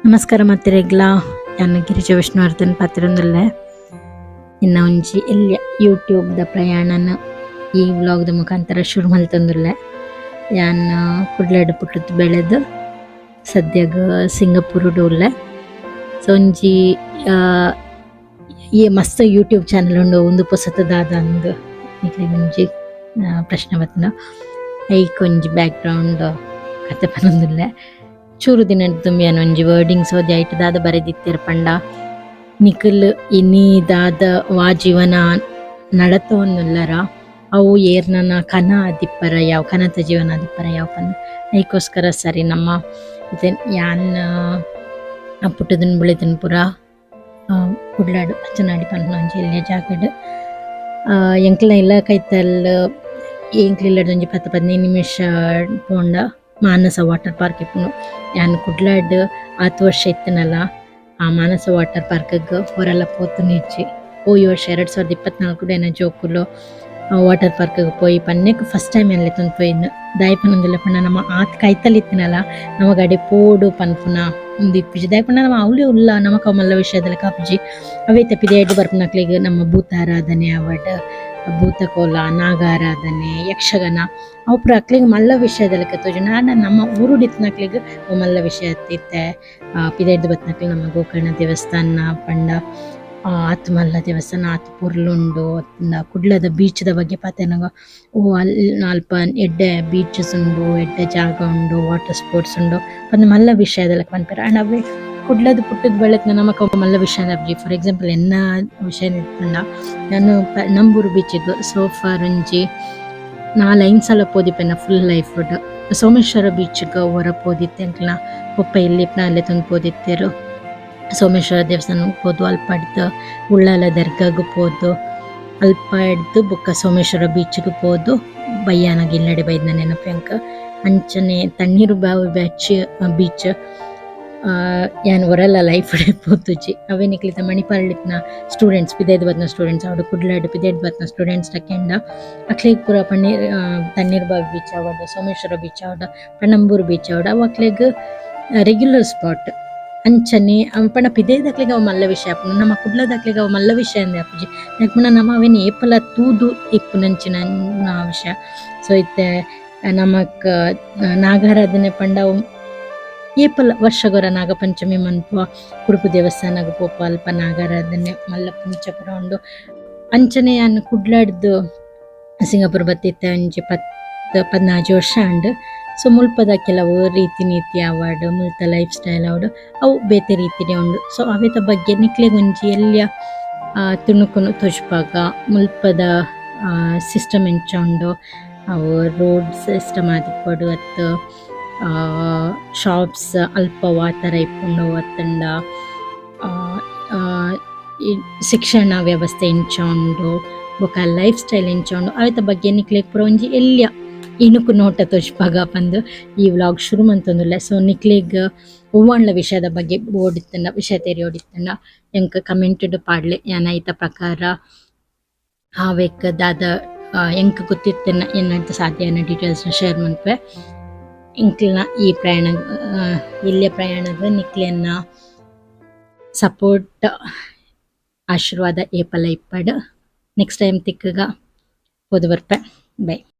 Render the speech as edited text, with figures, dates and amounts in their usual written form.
ನಮಸ್ಕಾರ ಮಾತೆರೆಗ್ಲ. ಯಾನ್ ಗಿರಿಜಾ ವಿಷ್ಣುವರ್ಧನ್ ಪಾತೆರೊಂದುಲ್ಲೆ. ಎನ್ನ ಒಂಜಿ ಎಲ್ಯ ಯೂಟ್ಯೂಬ್ ದ ಪ್ರಯಾಣನ್ ಈ ವ್ಲಾಗ್ ದ ಮುಖಾಂತರ ಶುರು ಮಲ್ತೊಂದುಲ್ಲೆ. ಯಾನ್ ಕುಡ್ಲಡ್ ಪುಟ್ಟುದು ಬೆಳೆದ್ ಸದ್ಯಗ್ ಸಿಂಗಪುರಡ್ ಉಲ್ಲೆ. ಸೊ ಒಂಜಿ ಈ ಮಸ್ತ್ ಯೂಟ್ಯೂಬ್ ಚಾನೆಲ್ ಉಂಡು, ಉಂದು ಪೊಸತ್ ದಾದ ಅಂದ್ ನಿಕ್ಲೆಗ್ ಒಂಜಿ ಪ್ರಶ್ನೆ ಬತ್ತ್ಂಡ್. ಐಕ್ ಒಂಜಿ ಬ್ಯಾಕ್ ಗ್ರೌಂಡ್ ಕತೆ ಪನೊಂದುಲ್ಲೆ. ಚೂರು ದಿನದ ದುಂಬು ಯಾನ್ ಒಂಜಿ ವರ್ಡಿಂಗ್ಸ್ ಓದಿ ಐಟ್ ದಾದ ಬರೆದಿತ್ತೆರ್ ಪಂಡ, ನಿಕುಲ್ ಇನಿ ದಾದ ವಾ ಜೀವನ ನಡತೊಂದುಲ್ಲರ ಅವು ಏರ್ನನ ಕನ ಆದಿಪ್ಪರ ಯಾವ್, ಕನತ ಜೀವನ ಆದಿಪ್ಪರ ಯಾವ್ ಪಂದ್. ಐಕೋಸ್ಕರ ಸರಿ ನಮ್ಮ ಯಾನ್ ಪುಟ್ಟುದನ್ ಬುಳೆದನ್ ಪೂರ ಕುಡ್ಲಡ್ ಪಚ್ಚನಾಡಿ ಪನ್ಪುನ ಒಂಜಿ ಎಲ್ಯ ಜಾಗಡ್. ಎಂಕ್ಲ ಇಲ್ಲ ಕೈತಲ್, ಎಂಕ್ಲ ಇಲ್ಲಡ್ ಒಂಜಿ 10-15 ನಿಮಿಷ ಪೋಂಡ ಮಾನಸ ವಾಟರ್ ಪಾರ್ಕ್ ಇಪ್ಪುನು. ಯಾನ್ ಕುಡ್ಲಡ್ ಆತ್ ವರ್ಷ ಇತ್ತಿನಲ ಆ ಮಾನಸ ವಾಟರ್ ಪಾರ್ಕ್ ಗ್ ಒರಲ ಪೋತುನಿಜ್ಜಿ. ಪೋಯಿ ವರ್ಷ 2024 ಎನ್ನ ಜೋಕುಲು ವಾಟರ್ ಪಾರ್ಕ್ ಗ್ ಪೋಯಿ ಪನ್ನೆಕ್ ಫಸ್ಟ್ ಟೈಮ್ ಯಾನ್ ಲೆತೊಂದು ಪೋಯಿನ್. ದಾಯೆ ಪನೊಂದುಲ್ಲೆ ಪಂಡ ನಮ ಆತ್ ಕೈತಲ್ ಇತ್ತಿನಲ ನಮಕ್ ಅಡೆ ಪೋಡು ಪನ್ಪುನ ಉಂದು ಇಪ್ಪುಜಿ. ದಾಯೆ ಪಂಡ ನಮ ಅವ್ಲೇ ಉಲ್ಲ, ನಮಕ್ ಅವು ಮಲ್ಲ ವಿಷಯದ ಲೆಕ ಆಪುಜಿ. ಅವೇತ ಪಿದಯ್ಡ್ ಬರ್ಪುನಕ್ಲೆಗ್ ನಮ್ಮ ಭೂತಾರಾಧನೆ ಆವಡ್, ಭೂತಕೋಲ, ನಾಗಾರಾಧನೆ, ಯಕ್ಷಗಾನ ಅವು ಪೂರ ಅಕ್ಲೆಗ್ ಮಲ್ಲ ವಿಷಯದ ಲೆಕ ತೋಜುಂಡು. ಆಂಡ ನಮ್ಮ ಊರುಡು ಇತ್ತಿನಕ್ಲೆಗ್ ಅವು ಮಲ್ಲ ವಿಷಯ ಅತ್ತ್. ಇತ್ತೆ ಪಿದಯ್ಡ್ದ್ ಬತ್ತಿನಕ್ಲ್ ನಮ್ಮ ಗೋಕರ್ಣ ದೇವಸ್ಥಾನ ಪಂಡ ಆತ್ ಮಲ್ಲ ದೇವಸ್ಥಾನ, ಆತ್ ಪೊರ್ಲುಂಡು. ಅತ್ತ್ಂಡ ಕುಡ್ಲದ ಬೀಚ್ ದ ಬಗ್ಗೆ ಪಾತೆರ್ನಗ, ಓ ಅಲ್ ಅಲ್ಪ ಎಡ್ಡೆ ಬೀಚಸ್ ಉಂಡು, ಎಡ್ಡೆ ಜಾಗ ಉಂಡು, ವಾಟರ್ ಸ್ಪೋರ್ಟ್ಸ್ ಉಂಡು ಪಂದ್ ಮಲ್ಲ ವಿಷಯದ ಲೆಕ ಪನ್ಪೆರ್. ಆಂಡ ಅವ್ವೆ ಕುಡ್ಲದ ಪುಟ್ಟುದು ಬೆಳೆತ್ನ ನಮಕ್ ಅವು ಮಲ್ಲ ವಿಷಯ ಆಪುಜಿ. ಫಾರ್ ಎಕ್ಸಾಂಪಲ್, ಎನ್ನ ವಿಷಯ ಪಂಡ ಯಾನ್ ಪಣಂಬೂರು ಬೀಚ್ ಗ್ ಸೋ ಫಾರ್ ಒಂಜಿ ನಾಲ್ ಐನ್ ಸಲ ಪೋದಿಪ್ಪೆನ ಫುಲ್ ಲೈಫ್ ಡ್. ಸೋಮೇಶ್ವರ ಬೀಚ್ ಗ್ ಒರ ಪೋದಿತ್ತೆ. ಎಂಕ್ಲ್ನ ಪೊಪ್ಪ ಎಲ್ಲಿ ಇಪ್ಪುನ ಲೆತೊಂದು ಪೋದಿತ್ತೆರ್. ಸೋಮೇಶ್ವರ ದೇವಸ್ಥಾನಗ್ ಪೋದು, ಅಲ್ಪಡ್ದ್ ಉಳ್ಳಾಲ ದರ್ಗಾಗ್ ಪೋದು, ಅಲ್ಪಡ್ದ್ ಬೊಕ್ಕ ಸೋಮೇಶ್ವರ ಬೀಚ್ ಗ್ ಪೋದು ಬಯ್ಯಾನಗ ಇಲ್ಲಡೆ ಬೈದ್ನ ನೆನಪು ಎಂಕ್. ಅಂಚನೆ ತಣ್ಣೀರು ಬಾವಿ ಬ್ಯಾಚ್ ಬೀಚ್ ಯಾನ್ ಒರಲ ಲೈಫ್ ಡ್ ಪೋತುಜಿ. ಅವೆ ನಿಕ್ಲಿತ ಮಣಿಪಾಲ್ ಇತ್ತಿನ ಸ್ಟೂಡೆಂಟ್ಸ್, ಪಿದಯ್ದ್ ಬತ್ತಿನ ಸ್ಟೂಡೆಂಟ್ಸ್ ಆವಡ್, ಕುಡ್ಲಡ್ ಪಿದಯ್ಡ್ ಬತ್ತಿನ ಸ್ಟೂಡೆಂಟ್ಸ್ ಕೆಂಡ ಅಕ್ಲೆಗ್ ಪೂರ ತಣ್ಣೀರ್ ಬಾವಿ ಬೀಚ್ ಆವಡ್, ಸೋಮೇಶ್ವರ ಬೀಚ್ ಆವಡ್, ಪಣಂಬೂರು ಬೀಚ್ ಆವಡ್, ಅವು ಅಕ್ಲೆಗ್ ರೆಗ್ಯುಲರ್ ಸ್ಪಾಟ್. ಅಂಚನೆ ಪಂಡ ಪಿದಯ್ದಕ್ಲೆಗ್ ಅವು ಮಲ್ಲ ವಿಷಯ ಆಪುಂಡು, ನಮ್ಮ ಕುಡ್ಲದಕ್ಲೆಗ್ ಅವು ಮಲ್ಲ ವಿಷಯ ಅಂದ್ ಆಪುಜಿ. ದಾಯೆ ಪಂಡ ನಮ ಅವೆನ್ ಏಪಲ ತೂದು ಇಪ್ಪುನಂಚಿನ ವಿಷಯ. ಸೊ ಇತ್ತೆ ನಮಕ್ ನಾಗಾರಾಧನೆ ಪಂಡ ಅವು ಏಪಲ ವರ್ಷಗೊರ ನಾಗಪಂಚಮಿ ಮನ್ಪುವ, ಕುಡುಪು ದೇವಸ್ಥಾನಗ್ ಪೋಪ, ಅಲ್ಪ ನಾಗಾರಾಧನೆ ಮಲ್ಲ ಪುಂಚ ಪೂರ ಉಂಡು. ಅಂಚನೆ ಯಾನ್ ಕುಡ್ಲಡ್ದ್ ಸಿಂಗಾಪುರ ಬತ್ತಿತ್ತೆ ಒಂಜಿ 10-14 ವರ್ಷ ಆಂಡ್. ಸೊ ಮುಲ್ಪದ ಕೆಲವು ರೀತಿ ನೀತಿ ಆವಡ್, ಮುಲ್ತ ಲೈಫ್ ಸ್ಟೈಲ್ ಆವಡ್, ಅವು ಬೇತೆ ರೀತಿಡೆ ಉಂಡು. ಸೊ ಅವೆತ ಬಗ್ಗೆ ನಿಕ್ಲೆಗ್ ಒಂಜಿ ಎಲ್ಯ ತುಣುಕುನು ತೋಜ್ಪಾಗ, ಮುಲ್ಪದ ಸಿಸ್ಟಮ್ ಎಂಚ ಉಂಡು, ಅವು ರೋಡ್ ಸಿಸ್ಟಮ್ ಆದಿಪ್ಪೊಡು ಅತ್ತ್ ಶಾಪ್ಸ್ ಅಲ್ಪ ವಾ ತರ ಇಪ್ಪುಂಡು, ಅತ್ತುಂಡ ಶಿಕ್ಷಣ ವ್ಯವಸ್ಥೆ ಎಂಚ ಉಂಡು, ಬೊಕ ಲೈಫ್ ಸ್ಟೈಲ್ ಎಂಚ ಉಂಡು, ಅವೆತ ಬಗ್ಗೆ ನಿಕ್ಲೆಗ್ ಪೂರ ಒಂಜಿ ಎಲ್ಯ ಇಣುಕು ನೋಟ ತೋಜ್ಪಾಗ ಪಂದ್ ಈ ವ್ಲಾಗ್ ಶುರು ಮಂತೊಂದುಲ್ಲೆ. ಸೊ ನಿಕ್ಲೆಗ್ ಒವ್ವಾಂಡ್ಲ ವಿಷಯದ ಬಗ್ಗೆ ಬೋಡಿತ್ತುಂಡ, ವಿಷಯ ತೆರಿಯೊಡಿತ್ತುಂಡ ಎಂಕ್ ಕಮೆಂಟ್ ಡ್ ಪಾಡ್ಲೆ. ಯಾನ್ ಐತ ಪ್ರಕಾರ ಅವೆಕ್ ದಾದ ಎಂಕ್ ಗೊತ್ತಿತ್ತಿನ ಎನ್ನಡ್ದ್ ಸಾಧ್ಯ ಆಯಿನ ಡೀಟೇಲ್ಸ್ ನ್ ಶೇರ್ ಮನ್ಪುವೆ. ಎಂಕ್ಲ್ನ ಈ ಪ್ರಯಾಣ, ಎಲ್ಯ ಪ್ರಯಾಣಗ್ ನಿಕ್ಲೆನ ಸಪೋರ್ಟ್, ಆಶೀರ್ವಾದ ಏಪಲ ಇಪ್ಪಡ್. ನೆಕ್ಸ್ಟ್ ಟೈಮ್ ತಿಕ್ಕುಗ, ಪೋದು ಬರ್ಪೆ. ಬೈ.